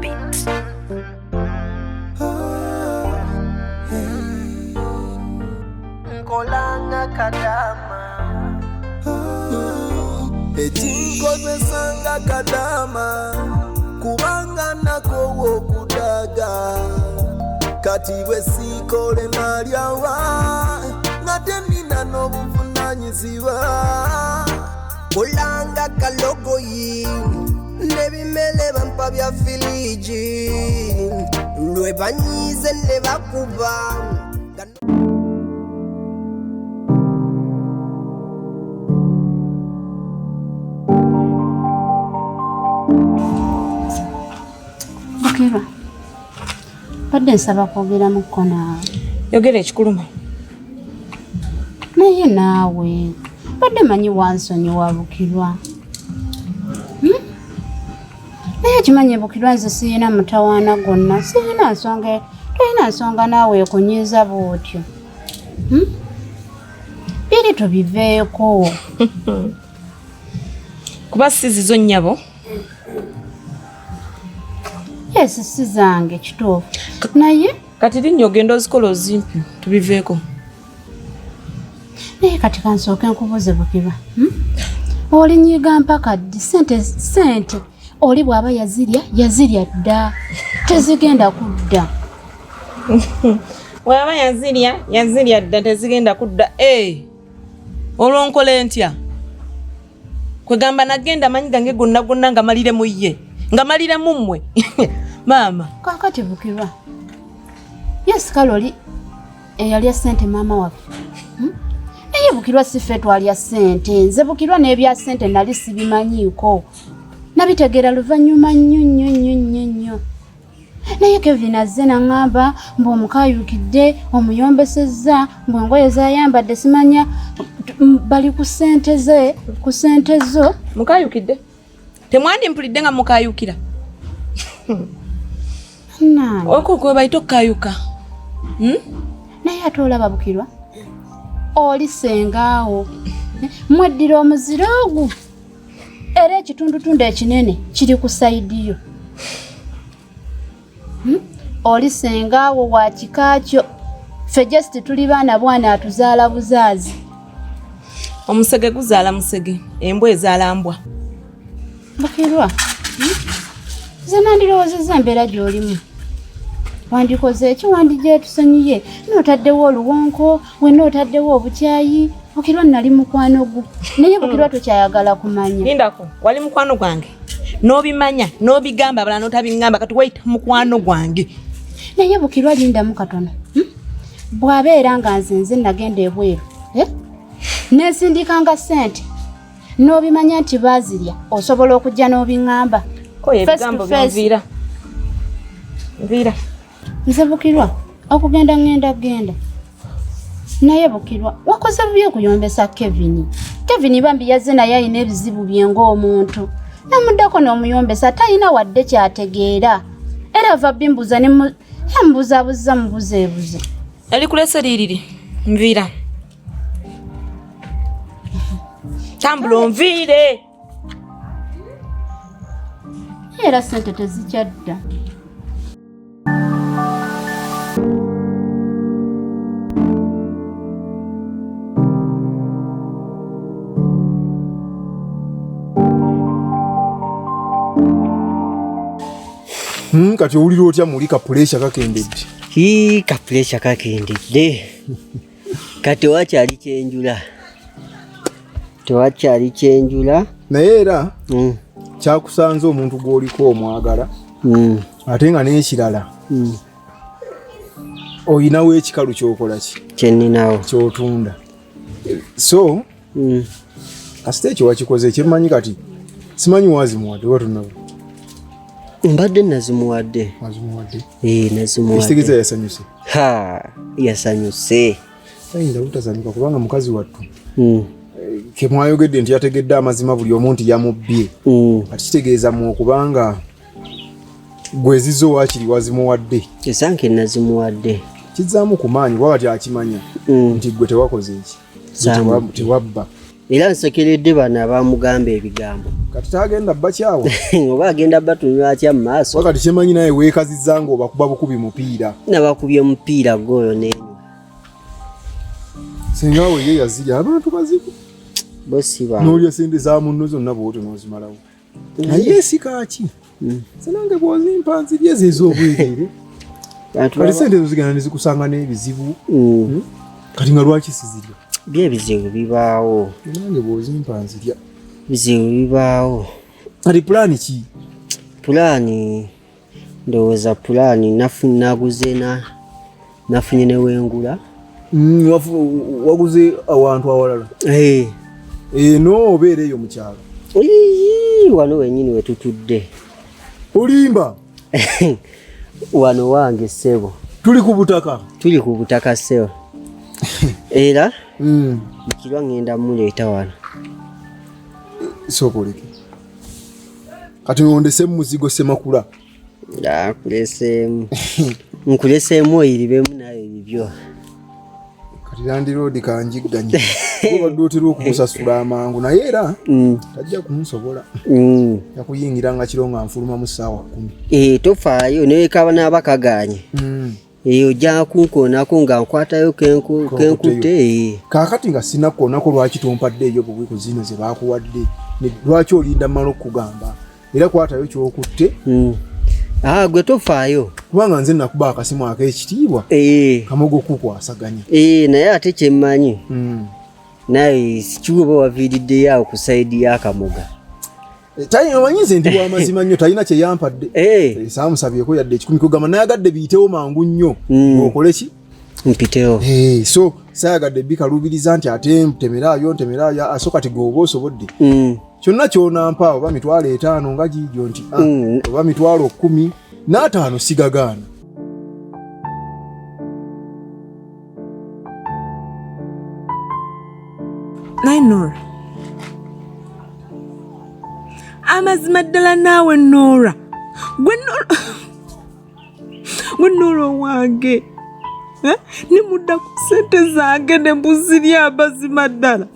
Beat. Nkolanga kadama Ekinkozesanga kadama kubanga nakowa okudaga kati bwe siikole nalyawa nga tenina n'obuvunanyizibwa. Nkolanga kalogoyi n'ebimele bampa bya filiji lwe banyiize ne bakuba. Bukirwa, badde nsaba kwogeramuko naawe. Yogera ekikuluma. Naye naawe badde manyi wansonyiwa Bukirwa. Naye okimanyi Bukirwa, nze siyina mutawaana gwonna, siyina nsonga, tolina nsonga naawe ekunyiiza bw'otyo. Biri tubiveeko. Kuba si zizo nnyabo. Yes, si zange kituufu. Naye kati linnya ogenda ozikola ozimpi tubiveeko. Naye kati kansooke nkubuuze Bukirwa. Olinyiga mpaka ddi? Sente, sente oli bw'aba yazirya, yazirya dda, tezigenda kudda. Bw'aba yazirya, yazirya dda, tezigenda kudda. Olwo nkole ntya? Kwegamba nagenda amanyi gange gonna gonna nga malire mu ye, nga malire mu mmwe. Maama. Kaakati Bukirwa, yes, kale oli eyalya ssente maama waffe. Naye Bukirwa si ffe twalya ssente. Nze Bukirwa n'ebya ssente nali sibimanyiiko, nabitegeera luvannyuma nnyo nnyo nnyo nnyo nnyo. Naye Kevin azze n'aŋŋamba mbu omukaayukidde, omuyombesezza, mbu engoye z'ayambadde simanya bali ku ssente ze, ku ssente zo. Mukaayukidde? Temwandimpulidde nga mukaayukira? Nange. Okwo kwe bayita okukayuka. Naye ate olaba Bukirwa, oli ssengaawo, mweddira omuziro ogwo, era ekitundutundu ekinene kiri ku sayidi yo. Oli ssengaawo wa kika kyo, ffe just tuli baana bwana atuzaala buzaazi. Omusege guzaala musege, embwa ezaala mbwa. Bukirwa, nze nandirowoozezza embeera gy'olimu. Wandikoze eki, wandigyetusonyiye, n'otaddewo oluwonko, wenna otaddewo obukyayi. Bukirwa nali mukwano gwo, naye Bukirwa tokyayagala kumanya. Lindako, wali mukwano gwange, n'obimanya, n'obigamba abalala n'otabiŋŋamba, kati wayita mukwano gwange. Naye Bukirwa lindamu katono. Bw'abeera nga nze nze nagenda ebweru, Neesindikanga ssente, n'obimanya nti baazirya, osobola okujja n'obiŋŋamba. Koye Face to ebigambo face. byonviira. Nviira. Nze Bukirwa okugenda ŋŋenda genda. Naye Bukirwa wakoze bubi okuyombesa Kevin. Kevin bambi yazze naye alina ebizibu bye ng'omuntu. Namuddako n'omuyombesa talina wadde kyategeera. Era ava bimbuuza ne yambuzaabuzza mubuzeebuze. Elikulese liiriri, nviira. Tambula onviire. Era ssente tezikyadda. Kati owulira otya muli ka puresha kakendedde? Hii, ka puresha kakendedde. Kati tewakyali kyenjula. Tewakyali kyenjula. Naye era kyakusanze omuntu gw'oliko omwagala. Ate nga n'ekirala. Oyinawo ekikalu ky'okola ki? Kye nninawo. Ky'otunda. So, kasita ekyo wakikoze, kyemmanyi kati simanyi wazimuwadde oba tonnaba. Mbadde nazimuwadde. Wazimuwadde? Nazimuwadde. Ekitegeeza yasanyuse? Ha, yasanyuse. Tayinza butasanyuka kubanga mukazi wattu. Ke mwayogedde nti yategedde amazima buli omu nti yamubbye. Kati kitegeeza mu okubanga gwe zizo waakiri wazimuwadde. Esanke nazimuwadde. Kizzaamu ku maanyi kuba kati akimanya nti gwe tewakoze eki. Saamu. Tewabba. Era nsekeredde bano abamugamba ebigambo. Kati tagenda bakyawa. Oba agenda batunywa atya mu maaso? Wakati kyemanyi naye weekazizza ng'obakuba bukubi mupiira. Nabakubye mupiira goolo n'enywa. Singa we ye yazirya abantu bazibu. Bo si ba. N'olya sente za munno zonna bw'otyo n'ozimalawo. Naye sikaaki. Sinange bw'ozimpa nzirye ezo ez'obwereere. Kati sente ezo zigenda ne zikusanga n'ebizibu. Kati nga lwaki sizirya? Byo ebizibu bibaawo. Nange bw'ozimpa nzirya. Bizibu bibaawo. Kati pulaani ki? Pulaani ndowooza pulaani naguze na nafunye ne wengula. Waguze awantu awalala? Eno obeera eyo mu kyalo? Wano wennyini we tutudde. Olimba? Wano wange ssebo. Tuli ku butaka? Tuli ku butaka ssebo. Era Bukirwa ngenda muleeta wano. Sooka oleke. Kati ondese mu muzigo Ssemakula. Nkuleseemu. Nkuleseemu oyiribemu nawe ebibyo. Kati landiroodi kanjigganye. Obadde otera okumusasula amangu naye era tajja kunsobola. Yakuyingira nga kiro nga nfuluma mu ssaawa 10. Tofaayo ne kaba n'aba kagaanye. Ojja kunkoonako nga nkwatayo kenkutte. Kaakati nga sinakukoonako lwaki tompaddeeyo buwi ku zino ze baakuwadde? Lwaki olinda mmala okukugamba? Era kwatayo ky'okutte. Gwe tofaayo. Kubanga nze nakuba akasimu ak'ekitiibwa. Kamogo kukwasaganya. Naye ate kye mmanyi. Naye sikiwa oba waviiriddeyo awo ku sayidi y'akamoga. Omanyi nze ndi wa mazima nnyo, talina kye yampadde. Saamusabyeko yadde 1 kugamba nayagadde biyitewo mangu nnyo. Ng'okole ki? Mpitewo. So saayagadde bikaluubiriza nti ate ntemeraayo ntemeraayo, so kati gwe oba osobodde. Kyonna ky'onampa oba 50,000 nga giigyo nti oba 10,000 n'ataano sigagaana. Naye Nora, amazima ddala naawe Nora, gwe Nora owange, ne mudda ku ssente zange ne mbuzirya amazima ddala.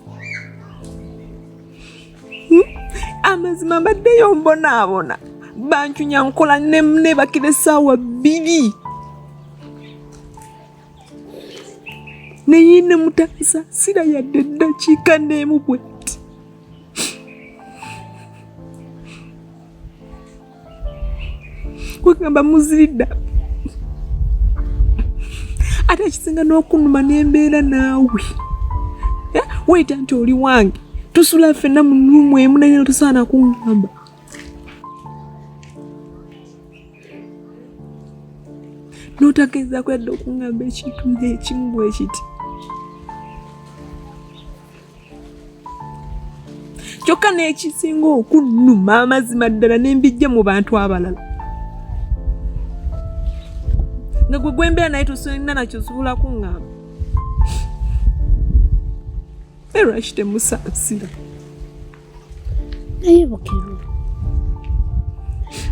Amazima mbaddeyo mbonaabona, bancunya nkola neebakira essaawa 2. Naye ne mutansaasira yadde eddakiika n'emu bw'eti. Kwegamba muziridde. Ate ekisinga n'okunnuma n'embeera naawe. Weeyita nti oli wange. Tusula ffenna mu nnuumu emu naye tosaana kuŋŋamba. N'otagezaako yadde okuŋŋamba ekintu n'ekimu bwe kiti. Kyokka n'ekisinga okunnuma amazima ddala ne mbijja mu bantu abalala. Nga gwe gwembeera naye tosolina nakyo osobola kuŋŋamba. Naye lwaki temusaasira? Naye Bukirwa,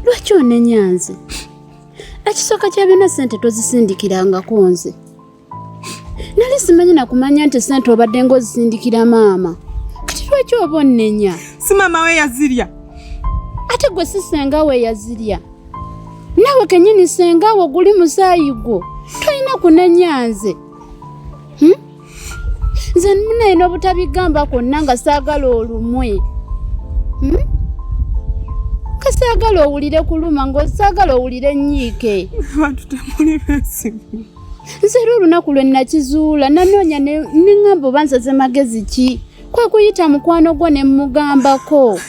lwaki onenya nze? Ekisooka kya byonna ssente tozisindikirangako nze. Nali simanyi na kumanya nti ssente obadde ng'ozisindikira maama. Kati lwaki oba onnenya? Si maama we yazirya. Ate gwe si ssenga we yazirya. Naawe kennyini ssenga wo guli musaayi gwo. Tolina kunenya nze. Nze munaye n'obutabigamba kwonna nga saagala olumwe. Nga saagala owulire kuluma, nga saagala owulire nnyiike. Abantu temuli beesigwa. Nze era olunaku lwe nakizuula nanoonya ne ŋŋamba oba nsaze magezi ki, kwe kuyita mukwano gwo ne mmugambako.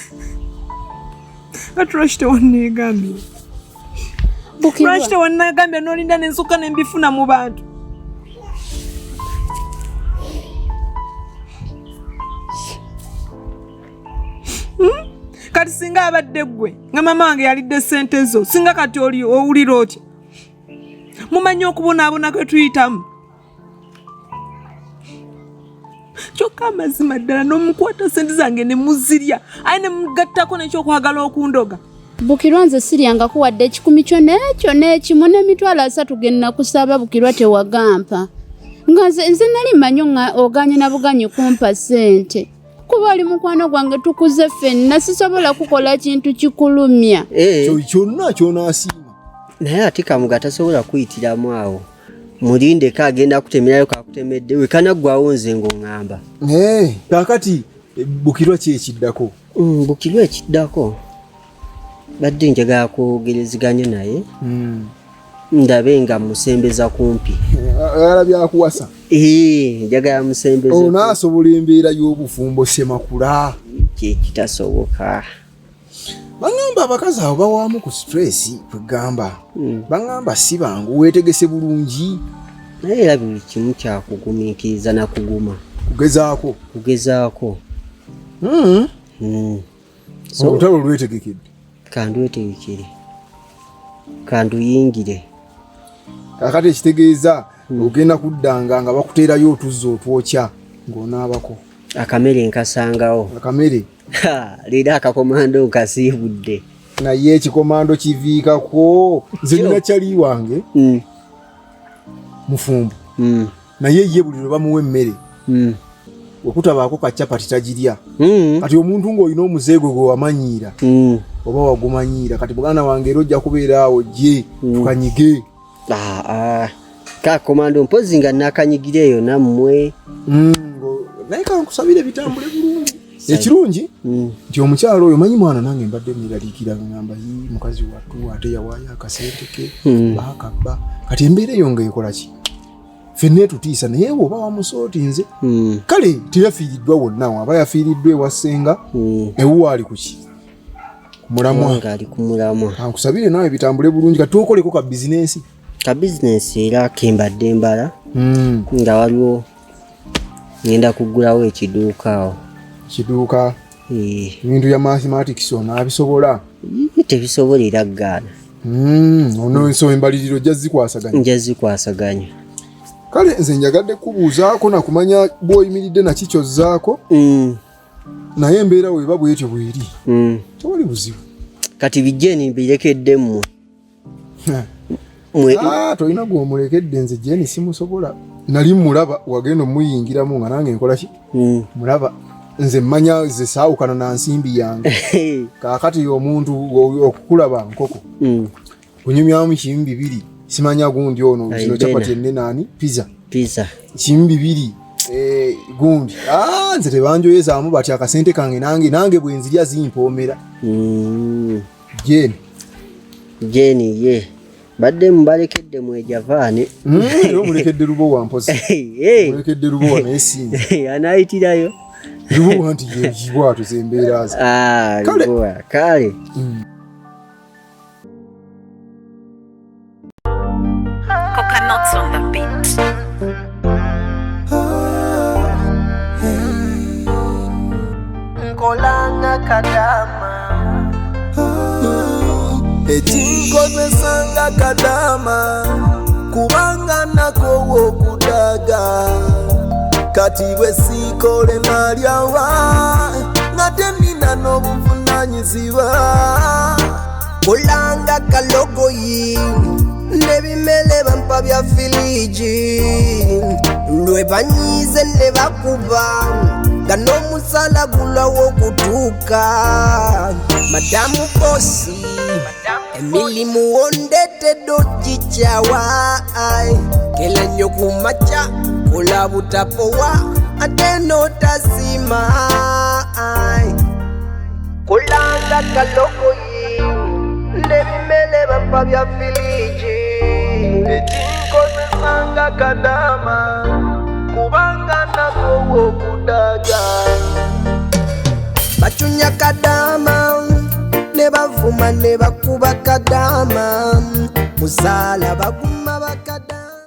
Ate lwaki tewanneegambye? Lwaki tewanneegambye n'olinda ne nsooka ne mbifuna mu bantu? Kati singa abadde ggwe nga maama wange yalidde ssente zo, singa kati oli owulira otya? Mumanyi okubonaabona kwe tuyitamu. Kyokka amazima ddala n'omukwata ssente zange ne muzirya, aye ne mugattako n'ekyokwagala okundoga. Bukirwa nze siryangako wadde 100 kyo n'ekyo n'ekimu n'30,000 ge nnakusaba Bukirwa tewagampa. Nga nze nali mmanyi ogaanye na buganyi kumpa ssente. Kuba oli mukwano gwange tukuze ffenna, sisobola kukola kintu kikulumya. Kyonna ky'onaasiima. Naye ate Kamuga tasobola kuyitiramu awo. Mulindeko agenda kutemerayo kakutemedde we kanaggwawo nze ng'oŋŋamba. Kaakati Bukirwa ki ekiddako? Bukirwa ekiddako badde njagala kwogerezeganya naye ndabe nga musembeza kumpi. Ayagala byakuwasa? Njagala musembeza. Onaasobola embeera y'obufumbo Ssemakula? Kitasoboka. Baŋŋamba abakazi abo bawaamu ku stress kwegamba. Baŋŋamba si bangu, weetegese bulungi. Naye era buli kimu kyakugumiikiriza na kuguma. Kugezaako. Kugezaako. Olutalo lwetegekedde. Kandwetegekere. Kanduyingire. Kaakati ekitegeeza ogenda kuddanga nga bakuteerayo otuzzi otwokya ng'onaabako. Akamere nkasangawo. Akamere. Leero akakomando nkasiibudde. Naye ekikomando kiviikako. Nze nina kyali wange mufumbo. Naye ye buli lwe bamuwa emmere wekutabaako ka chapati tagirya. Kati omuntu ng'olina omuzeego gwe wamanyiira oba wagumanyiira, kati muganda wange era ojja kubeera awo gye tukanyige. Kakomando mpozi nga nakanyigira eyo nammwe. Naye kankusabire bitambule bulungi. Ekirungi nti omukyalo oyo manyi mwana nange mbadde nneeraliikira ngamba yi mukazi wattu ate yawaayo akasente ke baakabba. Kati embeera eyo ng'ekola ki? Ffenna etutiisa naye bw'oba wamusooti nze. Kale teyafiiriddwa wonna, aba yafiiriddwa ewa ssenga ewuwo ali ku ki? Ku mulamwa. Ng'ali ku mulamwa. Kankusabire naawe bitambule bulungi, kati tuokoleko ka bizinensi. Ka bizinensi era kembadde mbala nga waliwo ngenda kuggulawo ekiduuka awo. Kiduuka? Ebintu bya mathematics onaabisobola? Tebisobola era ggaana. Ono ensonga embaliriro ojja zikwasaganya. Nja zikwasaganya. Kale nze njagadde kubuuzaako na kumanya bw'oyimiridde na ki ky'ozzaako. Naye embeera weeba bw'etyo bw'eri. Tewali buzibu. Kati bijje mbirekedde mmwe. Tolina gw'omulekedde, nze Jeni simusobola. Nali mulaba wagenda omuyingiramu nga nange nkola ki? Mulaba nze mmanya nze saawukana na nsimbi yange. Kaakati omuntu okukulaba nkoko kunyumyamu kimu bibiri, simanya gundi ono zino chapati ennene ani pizza. Pizza. Kimu bibiri gundi. Nze tebanjoyezaamu bati akasente kange nange bwe nzirya zimpoomera. Jeni. Jeni ye. Badde mubalekedde mwejavaani. Era omulekedde Lubowa mpozi. Omulekedde Lubowa naye sinze. Anaayitirayo. Lubowa nti ye bw'atyo ze mbeera ze. Lubowa, kale. Coconuts on the beat. Nkolanga kadama. Ekinkozesanga kadama kubanga nakowa okudaga. Kati bwe siikole nalyawa ngate nina n'obuvunaanyizibwa. Kulanga kalogoyi n'ebimere bampa bya filiji lwe banyiize ne bakuba nga n'omusala gulwawo okutuuka. Madamu Bosi emirimu wondeetedde ogikyawa kera nnyo ku makya kola butapowa ate n'otasiima. Kulanga kalogoyi n'ebimere bampa bya filiji ekinkozesanga kadama kubanga nakowa okudaga. Bacunya kadama ne bavuma ne bakuba kadama musaala baguma.